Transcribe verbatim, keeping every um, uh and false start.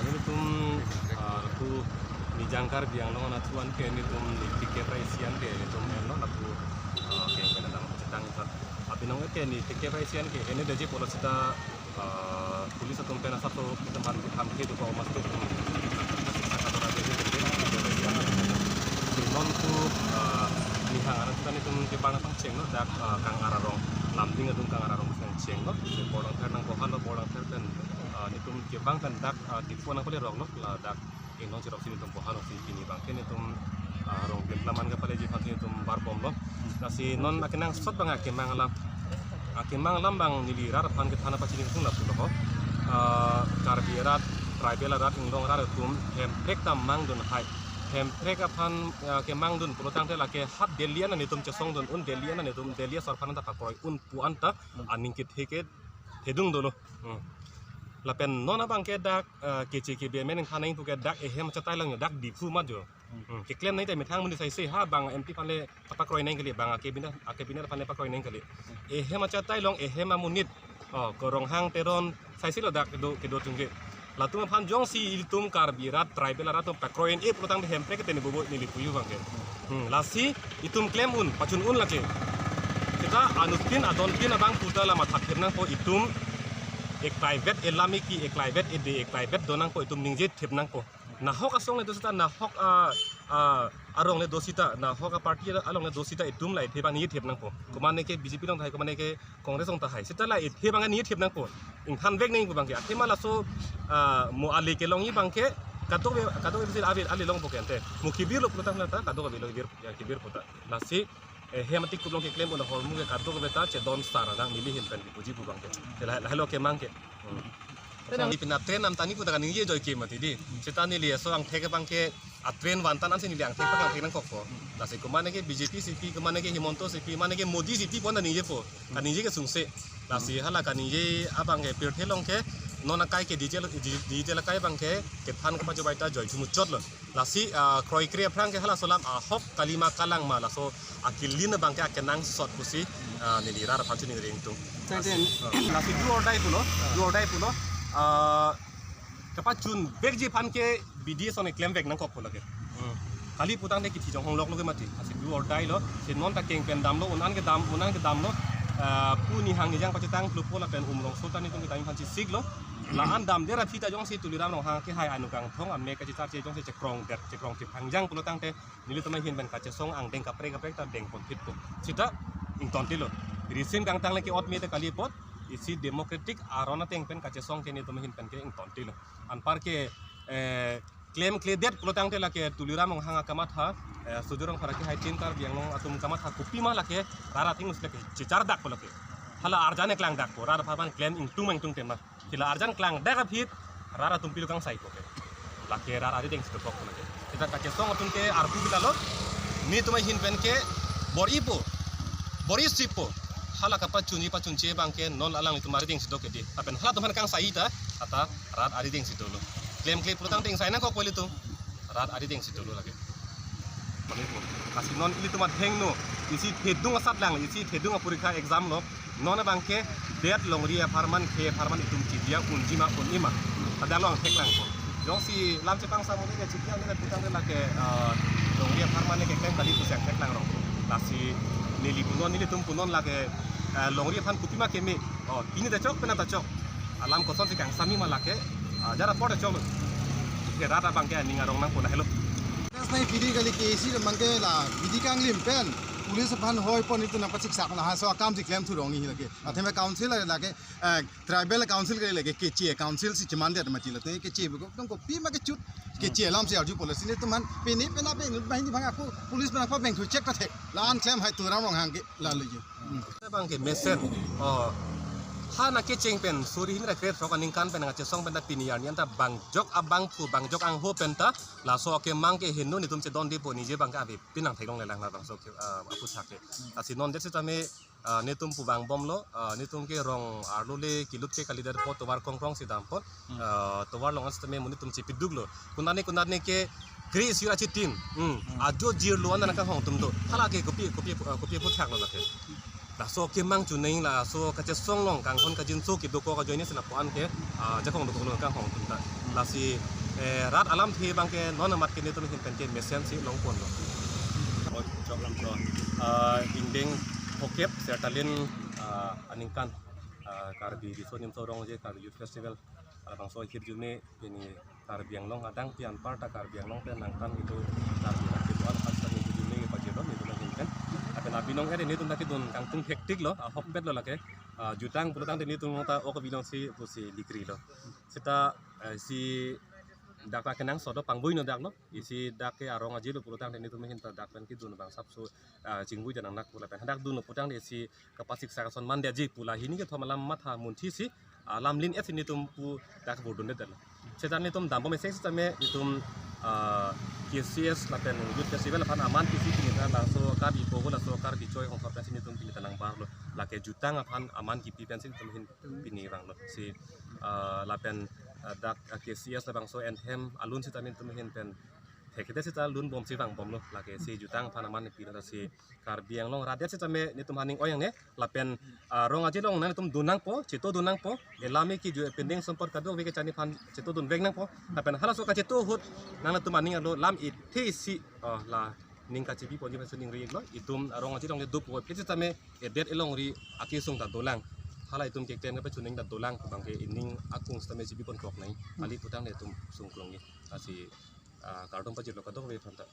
Nelitum, ah, tu Nijang Karbi Anglong anatthu anke nelitum ni ticket ra isi anke nelitum enlo lapu, ah, ke pen adang chetang sat. Apinong ke ni ticket ra isi anke ene deji pulo seta, ah, police atum pen asap so kita man ham ke dupa omas ke tum. Non tu, ah, nihang anatthu nelitum kebang aphan chenglo dak, ah, Kangar arong, Lumding adung Kangar arong chenglo. Bor Langpher nangpo, halo Bor Langpher pen, ah, nelitum kebang pen dak, ah, Diphu nangpale rong lo, ladak Inglong cherok si nelitum po, halo si pini abangke nelitum, ah, rong pet laman kapaleji aphan si nelitum bar bomlo. Lasi non akenangsot abang akemang alam, akemang alam abang neli rat aphan kethan apachini tung lapu lo ho. Ah, Karbi arat, tribal arat, Inglong arat atum Hemprek ta mangdun hai. Hemprek aphan, ah, kemangdun pulo tangte lake hat Delhi an nelitum chesongdun un, Delhi an nelitum, Delhi asor aphan ta pakroi un pu anta aning kethe ke thedung dolo. Hmm. Lapen non abangke dak, eh, keche kebe amen nangthan nangji puke dak ehem achatai lang dak Diphu mat jo. Hmm. Keklem nangji ta methang amonit sai se ha bang M P aphan le pakroi nangji kali, bang a cabinet, a cabinet aphan le pakroi nangji kali. Ehem achatai long ehem amonit. Oh, ko Ronghang Teron sai se lo dak kedo, kedo chungke. Latum aphan jongsi ilitum Karbi arat, tribal arat atum pakroi-e pulo tangte Hemprek ke tene bobo neli puji abangke. Hmm, lasi itum klem un, pachun un lake. Seta anuttin adontin abang puta la matha thep nangpo itum, eklaivet elam eki, eklaivet ede, eklaivet do nangpo itum ningje thep nangpo. Nahok asong le do seta, nahok a, a, arong le do seta, nahok a party along le do seta itum la ethe abang ningje thep nangpo. Komane ke B J P along tahai, komane ke Congress along tahai. Seta la ethe abang ningje thep nangpo. Ingthan vek nangji pu abangke. Athema laso, ah, mo ale kelongji abangke kadokave, kadokave si ave ale longpo ke ante. Mo kebirlo pulo tangte kadokave lo kebir, ya kebirpo ta. Lasi, eh, hem ati kuplong keklem un ahormu ke kadokave ta chedon sar nang neli ahin pen puji pu abangke. Lahai, lahai lo kemang ke. Hmm. Neli pina train namtani pu ta kaningje joike mati di. Seta neli aso angthek abangke a train vantan ansi neli angthek paklangthek nangkokpo. Lasi komane ke B J P C P, komane ke Himanta C P, mane ke Modi C P pon ta ningjepo. Kaningje ke sungse. Lasi hala kaningje abangke pirthe along ke non akai ke digital, di-, digital akai abangke kethan kapajobai ta joichumuchotlo. Lasi, ah, kroikre aphrang ke halaso alam ahok kalima kalang ma laso akilin abangke akenangsot pusi, ah, neli rat aphan choningri ingtung. Thank you. Lasi, ah. Lasi do or die pulo, do or die pulo. Ah, kapachun vekji aphan ke B D S one klem vek nangkokpo lake. Hmm. Kali pu tangte kithi jong honglok lo ke mati. Lasi do or die lo. Si non ta keng pen damlo, un-an kedam, un-an kedamlo. Ah, pu Nihang Nijang pachetang klupo lapen Umrongso ta nelitum kedam aphan chesiklo. La-an damdet aphi ta jongsi Tuliram Ronghang kehai anu kangthong amek kachecharche jongsi chekrongdet, chekrong chephangjang pulo tangte nelitum ahin pen kachesong angdeng kaprek kaprek ta dengponphitpo. Seta ingtontilo. Risim kangtang le ke-ot me ta kali apot, isi democratic aron ateng pen kachesong ke nelitum ahin pen ke ingtontilo. Anpar ke, eh, klemkledet pulo tangte lake Tuliram Ronghang akamatha, eh, Surjya Rongphar akehai tin Karbi Anglong atum kamatha kopima lake rat atheng uslake chechardak pulo ke. Hala arjan eklangdakpo, rat aphan klem ingtung ma ingtungte ma. Sila arjan klangdak aphi rat atum pilo kangsaipo ke. Lake rat ari dengsi dokok lake. Seta kachesong atum ke arpu bila lo. Nelitum ahin pen ke bor-ipo. Bor-isipo. Hala kapachunji pachunche abangke non alanglitum ari dengsi do ke di. Lapen halatum aphan kangsai ta, ata rat ari dengsi dolo. Klemkle pulo tangte ingsai nangkokpo ilitum. Rat ari dengsi dolo lake. Mane po. Lasi non ilitum athengno, Isi thedung asatlang, isi thedung aporikha exam lo. Non abangke det longri apharman, khei apharman itum chidia unji ma un-e ma, pada long theklangpo. Jongsi lam chepangsam un-e chidia un-e putangte lake, ah, longri apharman ke keklem kali pusi theklongrong. Lasi neli punon, nelitum punon lake, ah, longri aphan kopima keme. Oh, pini ta chok, penap ta chok. Alam kosonsi kangsam-i ma lake, ah, jara apor ta choklo. Ke rat abangke aning arong nangpo lahelo. Tes nai pidi kali ke isi abangke la pidi kanglim pen police aphan hoi pon itum nangpasiksak laso akam si klemthu rong ni lake. Athema council lake, eh, tribal council kali lake, keche council si chemandet mati lake, keche beko tong kopima kechut, keche alam si arju police ni tuman pini pena pe inut banghini bang ako police bang apa beng thu check ta thek. La-an klem hai Tuliram Ronghang ke lalu je. Hmm. Abangke mesen. Oh. Ha nangkecheng pen suri hini ra kre-throk aningkan pen nangkachesong pen ta pini arni anta bangjok abangphu, bangjok angho pen ta laso akemang ke heno netum chedondepo, nije abangke avepin nangtheklonglelang labangso ke, ah, aphuthak ke. Lasi non det sitame, ah, netum pu vangbomlo, ah, netum ke rong arlo le kelut ke kalidet po, tovar kongkrong si dampo, ah, tovar along sitame monit atum chepiduklo. Konatne konatne ke kre-isi ra chitin. Hmm. Ajo jirlo an nangkanghong atum do. Hala ke kopi, kopi, ah, kopi aphuthak lo lake. Laso akemang chuneng, laso kachesong along kanghon kajinso kedokok ajoine si lapu-an ke, ah, jakong dokok lo nangkanghong atum ta. Lasi, eh, rat alamthe abangke non amat ke netum ahin pen ke mesen si longponlo. Oi, choklam cho. Ah, ingdeng phokep sertalin, ah, aningkan, ah, Karbi Riso Nimso Rong Aje Karbi Youth Festival, ah, labangso ahirjume pini Karbi Anglong adang pi anparta Karbi Anglong pen nangkam itum Karbi rat kedo-an khas ta itum ne pajirlo netum ahin pen. Lapen abinong ere netum ta kedun kangtung hektik lo, ahokpet lo lake. Ah, jutang pulotangte netum ta ok bilong si pusi likri lo. Seta, eh, si dak ta kenangsot do, pangvoi no dak lo. Isi dak ke arong aje lo pulotangte netum ahin ta dak pen kedun abang sapso, ah, chingvoi ta nangnak pu lapen hadak dunlo pulotangte si kapasiksak ason mandetji pu la hini kethom alam matha munthi si, ah, lamlin et si netum pu dak vurdundet lo. Seta netum dambom esek sitame netum, ah, K C S lapen Youth Festival aphan aman kisi pini ta laso Karbi Pogo laso Karbi Choi Hongthor pensi netum pini ta nangbarlo. Lake jutang aphan aman kipi pensi netum ahin pini vanglo. Si, ah, lapen, ah, dak, ah, K C S labangso anthem alun sitame netum ahin pen thekthe seta lunbom si vangbomlo. Lake si jutang aphan aman pilo, si Karbi Anglong rat det sitame netum aning oyangne lapen, ah, rong aje along nangtum dun nangpo, chetodun nangpo, elame kiju pending sompot kadokave kechani aphan chetodun vek nangpo. Lapen halaso kacheto ahut nangtum aning arlo lam ithe isi, ah, la ning kachebi ponji pensi ningri-iklo. Itum arong aje along le dopo, phit sitame edet elongri akesung ta dolang. Hala itum keklem kapachuning ta dolang, abangke ining akung sitame chebi pon krok nai. Kali pulotangte itum sungklong ni. Lasi, ah, kardom pajirlo kadokave aphanta.